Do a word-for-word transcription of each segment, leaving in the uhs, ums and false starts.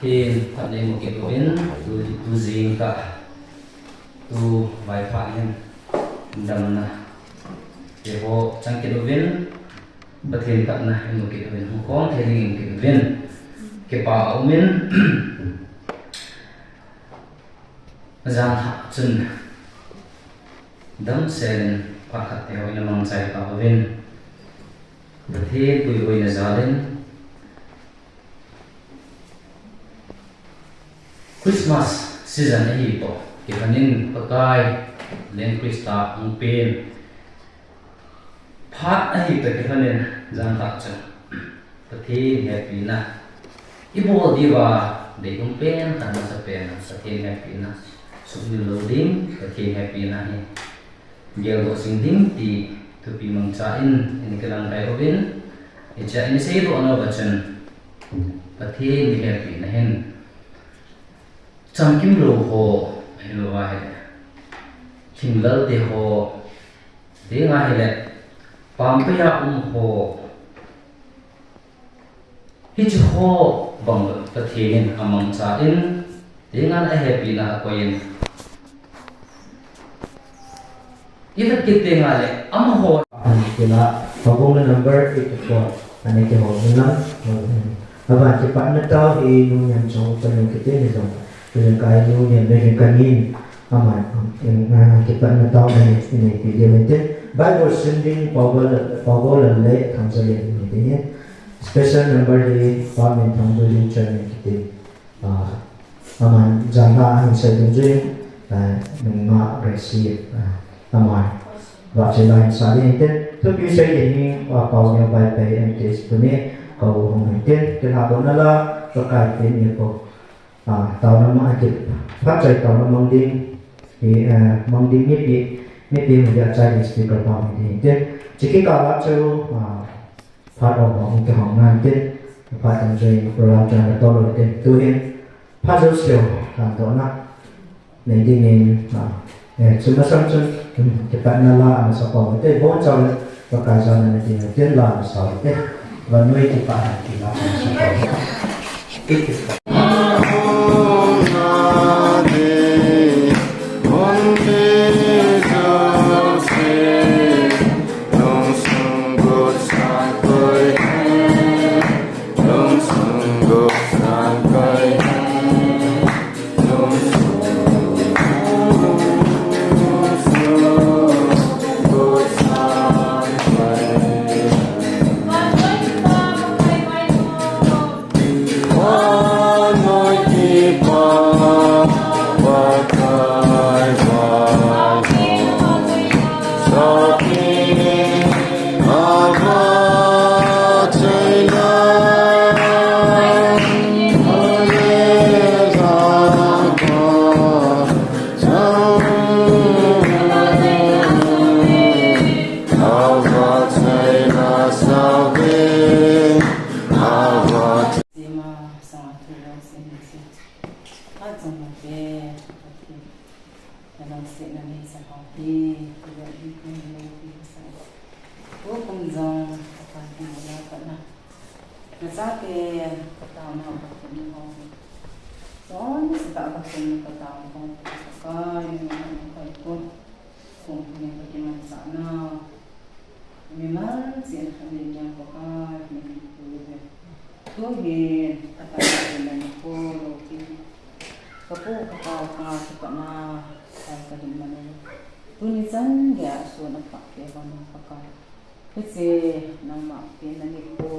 Pathen phatna imu kit uvin, tu, tu jingkah, tu vaiphat hin damna eiho chang kit uvin, Pathen phatna imu kit uvin, hung khom thei ding imu kit uvin, kipa aumin, jan lhah chun damsel in phat khat eiho in amangcha tauvin, Pathen puihoina jalin, Christmas season ahi toh kilhonin Pakai Leng Christa hung pen phat ahi toh kilhonin jan lhah chun Pathen hepina ibol diuva deium pen khat, amasapen Pathen hepina sumil lou ding, Pathen hepina hi geldoh jing ding ti thupi mangcha in, in kilang kai uvin, hichea in seidoh nauva chun Pathen mihepina hin chamkim lou ho, ahilouva ahile thinglel te ho, dinga ahile pampaiya um ho, hiche ho bang Pathen in amangcha in, dinga ahepina akoiyin, ivet kit tengle amaho. An kila, pabung number eight four, ane kihou lang. Aban kipatna tao hi Nungneng Chongpanu kiti ni jong, tu jong kai Nungneng le kanin, aman, um, kipatna tao ane, ane kiti le te. Bible sim ding Paugol, Paugol le Thangjolen ni te. Special number hi Pamin Thangjolen chairman kiti. Ah, aman jan lhah a hin sei dungjuiyin, ah, Nungma Gracie, ah, aman vahchoila hin sa ding inte. Thupi sei ding hi, ah, Pauneo Vaiphei M T S tuni, ka u hung hinte, kilhadohna la, Pakai pen nikho, ah, taona mang, ah, kiphatchoi taona mang ding, hi, ah, mang ding mipi, mipi hung dia chai ding speaker pa hung ding inte. Chukit kah a chu, ah, phat um hung kihong nante, phat enjoy program chang na tolo te. Tuhin, phat jouseu, kandohna nei dingin, ah, eh, chu masang chun, um, kipatna la ana sa pau te, bonchau le, Pakai jana nei ding tin la ana sa te. Vannoi kipatna ti la ana sa pau. Sima sanga thu lo sin si. Achang na pe, Pathen. Nalungsetna neisa hou hi, kilo hi, kilo hi, sa. Tukum jong, Pakai hi, na ka na. Nachate, ka taona, ka kum ni ho. Son, sa ta ka kum ni ka taona ho. Pakai, ni na kai ko. Kum ni ka kimanchah na. Mimal cheh khat le jong Pakai, na kipu ve. Tuhin, Pakai, na ni ko lo ki. Ka pu ka pau ka kipana, ka ka hin manu. Tuni chan gei a sun a phah kei vang Pakai. Hiche, nangma pen na nikho,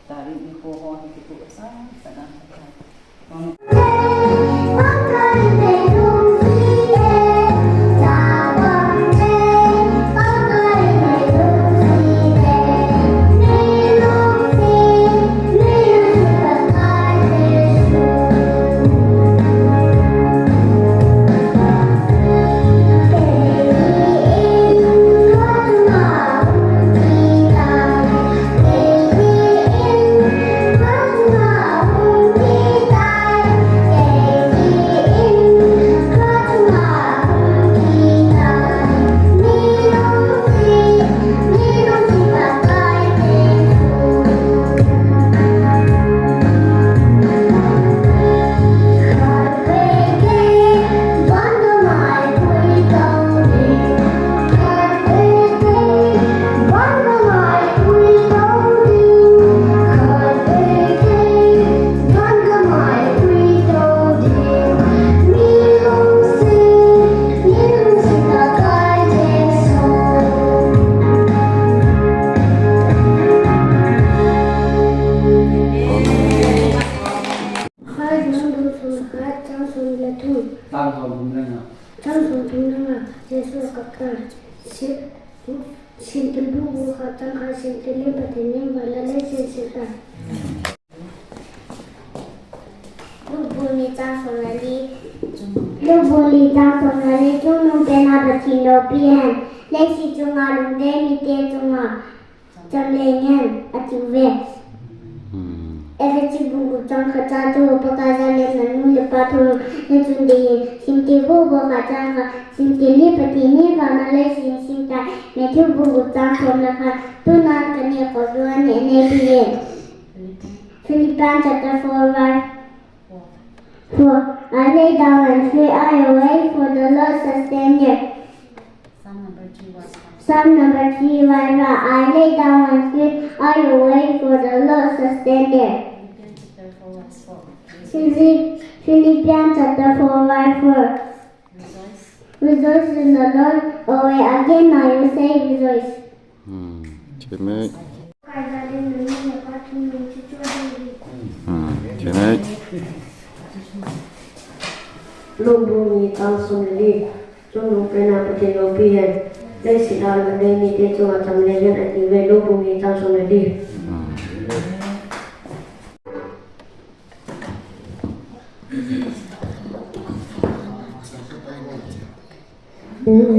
tarik nikho ho hi kitu sa, sa na Pakai. Chang som thum le nga. Chang som thum le nga. Jesu kap ta. Sin, sin thilbu bu kha chang kha sin thil le Pathen in va la le sin sin ta. Luke bung li chang som le li. Luke bung li chang som le li. Chungnung pen a Pathen loupi hen. Leiset chunga lungdei mite chunga cham leng hen, ati uve. Hmm. Ephesi bung gup chang khat a chu Pakai jal in nanu le pa thu neichun ding ahi. Simthei bobo khat chang khat, simthei le Pathen in vana leiset sem tai. Matthew bung gup chang som le khat, tuna kaneh khom diu aneh neipi e. Philippians chapter four verse four. I lay down and fear, I await for the Lord sustainer. Psalm number three, verse five. Psalm number three, verse five. I lay down and sleep, I awake for the Lord sustain them. Philippians chapter four, verse four. Philip-, Philippians chapter four, verse four. Rejoice. Rejoice in the Lord. Always again I will say rejoice. Hmm. Amen. Hmm, amen. Luke bung ni chang som le li. Chungnung pen a Pathen loupi hen. Leiset a lungdei mite chunga cham leng hen, ati uve. Luke bung ni chang som le li. Hmm.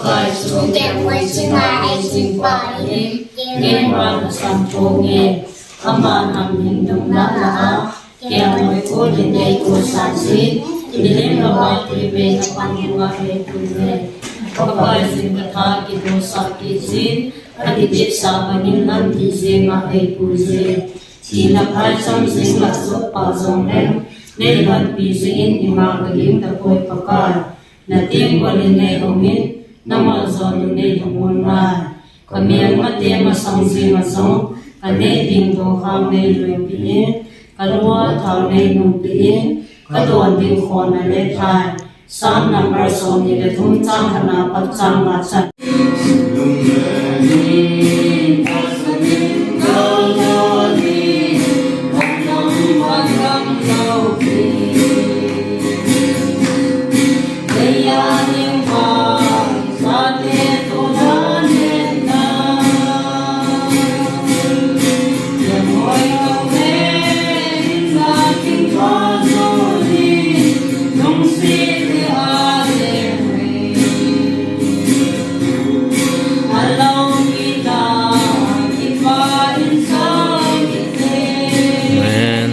Pai chu kei hoi chunga ei chingpa hi, kei ma na sam po nge, ama nam hin dong na na a, kei hoi ko din ei ko sa si, milim na ba ti ve na pan ko a ei ko ve. Ka pai sin ka tha ki do sa ki sin, a ki tip sa ba nin nan ti zing a ei ko zing. Chi na pai cham zing la so pa zong leng, nei lan pi zing in ima ka ging ta poi pa kai. Na ting ko nin nei hong in, na mal zon lu nei hong un ngai. Ka miang ma te ma sang zing a zong, ka nei ding do khang nei lui pi in, ka lua thau nei nung pi in, ka don ding khon na le thai. Psalm number som ni le thum chang khat na pat chang nga chan. Amen.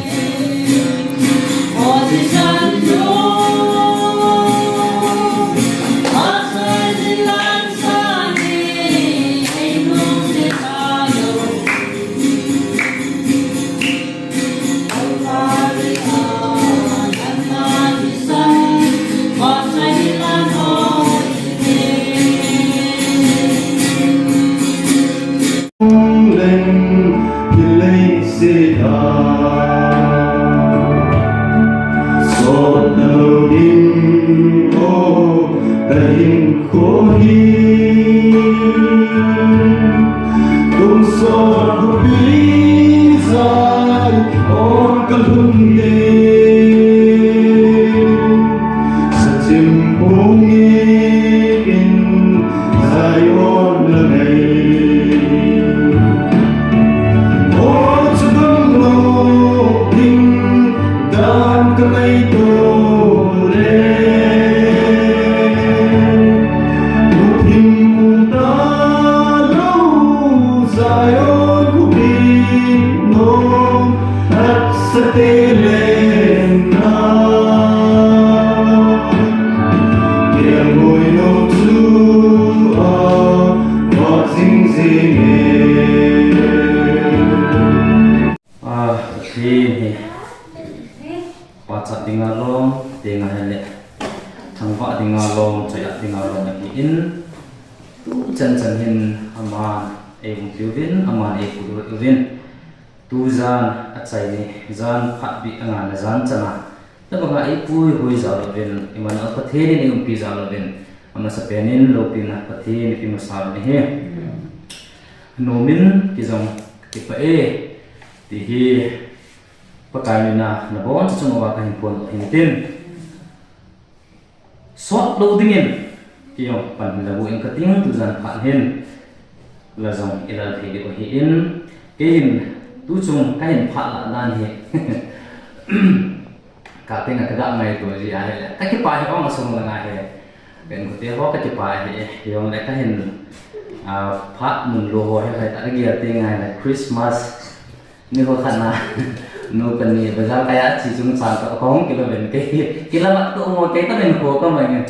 Ah, Pathen hi pachat dinga lom, tenga hele thangvah dinga lom, chayat dinga lom ahi in, tu chan chan hin aman ei umpi uvin, aman ei pui uvin. Tu jan achai ni, jan phat bih anga na jan chana, tabanga ei pui hui jal uvin, iman a Pathen in ei umpi jal uvin, amasapen in lopina Pathen ipi masa uvin ahi. Nomin kijong kipah e, ti hi Pakai mina nabon chunga ka hin pon hin tin. Sot lo dingin, kei jong pan hin la bu in ka ting tu jan phat hin. La jong i lal thei diu ahi in, kei hin tu chung ka hin phat la dan hi. Ka ting a ka ga ngai tu ji ahi le. Ka kipah hi ong a sung la ngai hi. Ken ko te ho ka kipah hi, jong le ka hin, ah, phat mun lo ho hi, hai ta ka gel te ngai le Christmas. Ni ho khat na, nu kani bazar kaya chi chung chan to kong kilo ven ke, kila mat to mo ke ta men ko ka mai nge.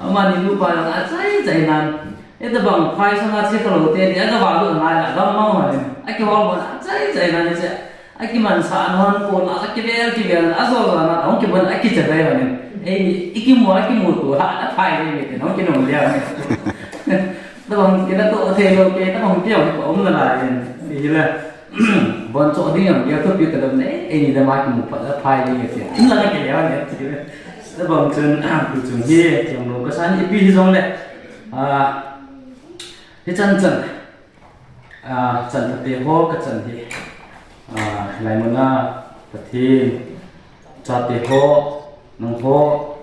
Amani nu pa na achai chai nan. E ta bang phai sa na chi ka lo te ni, a ka ba lu na la, dam mau ma ni. A ki hol mo na achai chai nan ni che. A ki man sa an hon ko na, a ki vel ki vel na, a zo zo na, a hon ki bon a ki che bai ma ni. E ni, i ki mo, a ki mo to, ha, a phai ni, ni te, hon ki no lia ni. Ta bang kila to te lo ke, ta bang ki hon ko um na la ni. Ni la. Bon cho ding jong, gel thupi talou ne, eini dam a kimu phat a phai ding ati. Inlang a kile a ne ati. Tabang chun, tu chun hi, chun lo ka san ipi hi jong le. Ah, hi chan chan. Ah, chan tate ho ka chan hi. Ah, lai mun a, Pathen. Chate ho, nangho,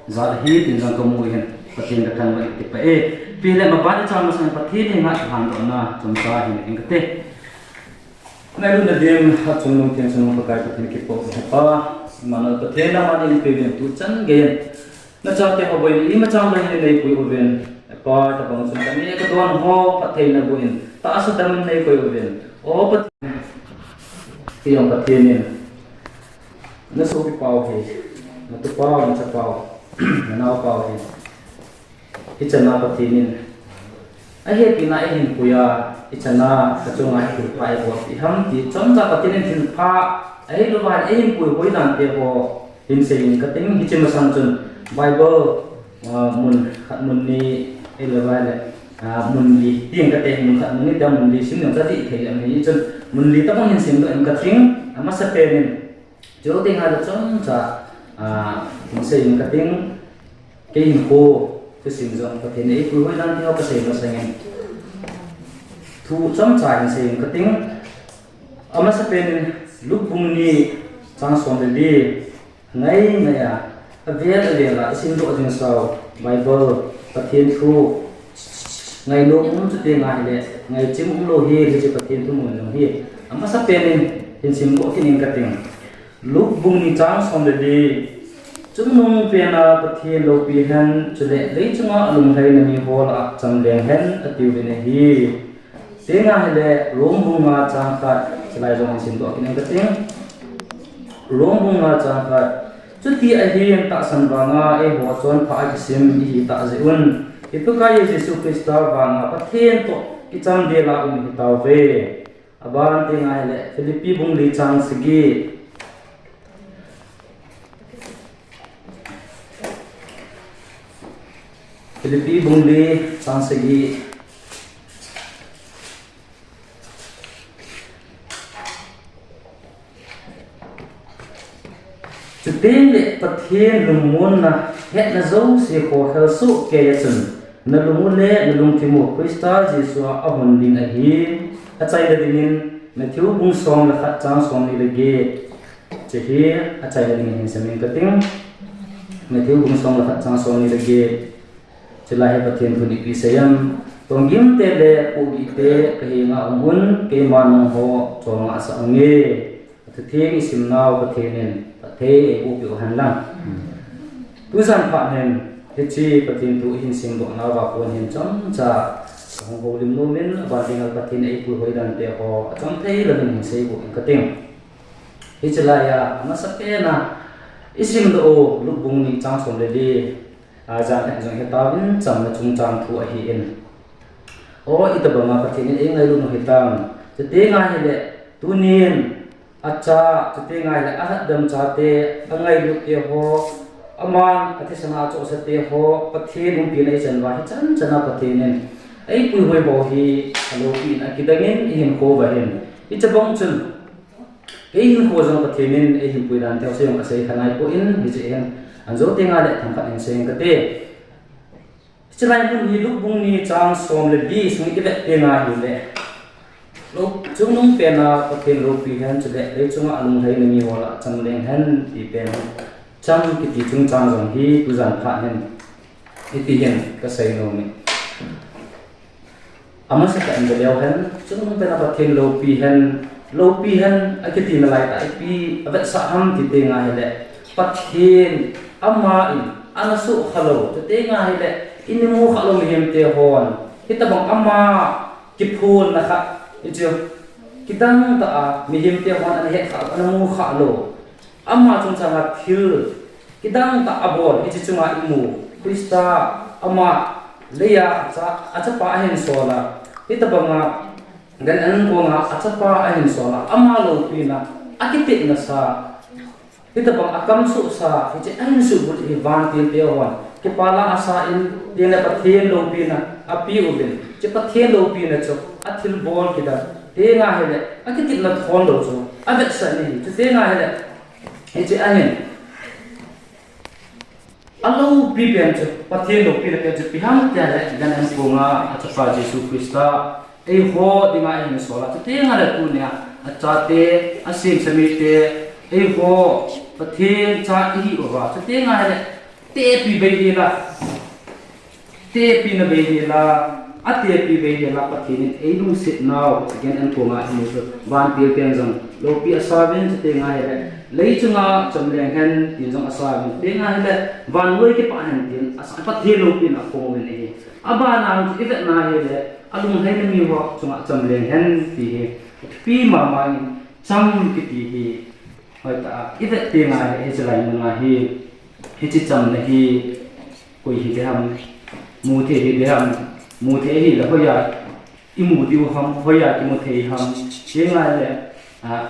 jat hi tin jong ka mu hin, Pathen ka thangvah in kipah e. Pi le ma ban i chang masang Pathen hi nga thang doh na, chomcha hin ing kate. Ngai lu na dim, ha chung nung tin chung nung Pakai Pathen kipo he pa. Mano Pathen na ma din pe vin tu chan gei. Na chate ho boi ni ma chang na hin nei pui u vin. Pa, tabang chun kaneh kadon ho phatthei naboh in, tahsa dam neikoi uvin. O Pathen, kei jong Pathen in, nasopipau hi, natupau, nachapau, nanaopau hi, ichan a Pathen in ahepina eihin puiya, ichan a kachunga thilpha eibolpeh ham ti, chomcha Pathen in thilpha ahilouva eihin puihoi dan te ho hin seiyin kating. Hiche masang chun Bible, ah, mun khat mun ni, ahilouva le, ah, mun li tin kate, mun khat mun ni te mun li sim jong chu adih thei ahi chun, mun li tabang hin simdoh in kating. Amasapen in, chuteng le chomcha, ah, hin seiyin kating. Kei hinkho thusim jong Pathen in eipuihoi dan te ho kasei masangin, thu chomcha hin seiyin kating. Amasapen in, Luke bung ni chang som le li, ngai ngai a, avel avel a isimdoh jing sau Bible, Pathen thu, ngainom um, chuteng ahile ngaichim umlou hi, hiche Pathen thumun jong hi. Amasapen in hin simdoh kit in kating. Luke bung ni chang som le li, Chungnungpen a Pathen loupi hen, chule leichunga alungheina miho lah a chamleng hen, atiuvin ahi. Chuteng ahile Rom bung nga chang khat, chulai jong hin simdoh kit in kating. Rom bung nga chang khat. Chuti ahin tahsan vanga eiho chonpha a kisim ihi tah jeh un, i Pakaiyu Jesu Christa vanga Pathen toh kichamdel a um hitauve. Aban teng ahile Philippi bung li chang sagi. Philippi bung li chang sagi. Chuteng le Pathen lungmonna hetna jouse khokhel soh keiya chun, nalung u le nalungthim u Christa Jesu a ahon ding ahi. Achaina dingin Matthew bung som le khat chang somni le get. Hiche hi achaina dingin hin simin kating. Matthew bung som le khat chang somni le get. Chulai hi Pathen thun ipi asei em? Tonggim te le pohgih te kahenga um un, keiman nangho cholngah sah unge. Athutheng isim nau Pathen in phatthei eiboh peh u hen lang. Tujan phat hin hiche Pathen thu ihin simdoh nauva kon hin chomcha kahung houlim nomin, aban tengle Pathen in eipuihoi dan te ho achom thei louva hin seiboh in kating. Hiche laiya amasapen a isimdoh u Luke bung ni chang som le li, a, jan khat jong hitauvin, chamna chungchang thu ahin. O, itobanga Pathen in eingailut u hitam? Chuteng ahile tunin acha, chuteng ahile alhadam chate, angailut te ho, aman athisan a achohsa te ho, Pathen umpina ichan uva hichan chan a Pathen in eipuihoi ho hi aloupi in akidang in ihinkho uva hin. Hiche bang chun kei hinkho jong Pathen in eihin pui dan te ho jong kasei kha naipoi, hiche hin anjo tengle themkhat hin seiyin kate. Hiche lai mun hi Luke bung ni chang som le li sung ivet tengle, lou, chungnungpen a Pathen loupi hen, chule leichunga alungheina miho lah a chamleng hen ti pen, chang kiti chungchang jong hi tujan phat hin iti hin kasei nom e. Amasatah in veleu hen, chungnungpen a Pathen loupi hen, loupi hen akiti nalai tah ipi avetsah ham ti tengle, Pathen aman ana soh khalou, chutengle inimu khalou mihem te hon hitobang ama kiphonna khat, hichu kidang tah a mihem te hon ana het khalou, ana mu khalou, ama chungchang a thil kidang tah abol, hiche chunga imu Christa ama leiya acha, achapa ahin sol a, hitobanga gan an konga achapa ahin sol a, ama loupina, akitepna sa, hitobang akamsoh sa, hiche ahin subut hi vantil te hon kipah a asa in, tengle Pathen loupina apeuvin, hiche Pathen loupina chu athilbol kidang, tengle ahile akitepna thon lou chu avetsah in ahi, chutengle ahile hiche ahin aloupi pen chu, Pathen loupina pen chu ipi ham tile, gan an konga achapa Jesu Christa eiho dinga eihin sol a, chutengle tunia achate, asemsa mite, eiho Pathen cha ihi uva, chutengle tepi beihel a, tepina beihel a, atepi beihel a Pathen in eilungset nau, gan an konga imu chu vantil pen jong Loupi asa uvin, chuteng ahile, lei chunga cham leng hen, tin jong asa uvin, chuteng ahile, vannoi kipah hen, tin asa, Pathen loupina aphong uvin ahi. Abana chu ivet na ahile, alunglhaina mi ho chunga cham leng hen, ti hi. Thupi mama in, cham kiti hi, hoitah a, ivet teng ahile, hiche lai mun a hi, hiche chamna hi, koi hiding ham, mu thei hiding ham, mu thei ahile, hoiya, imu diu ham, hoiya kimu thei ham, chuteng ahile, a,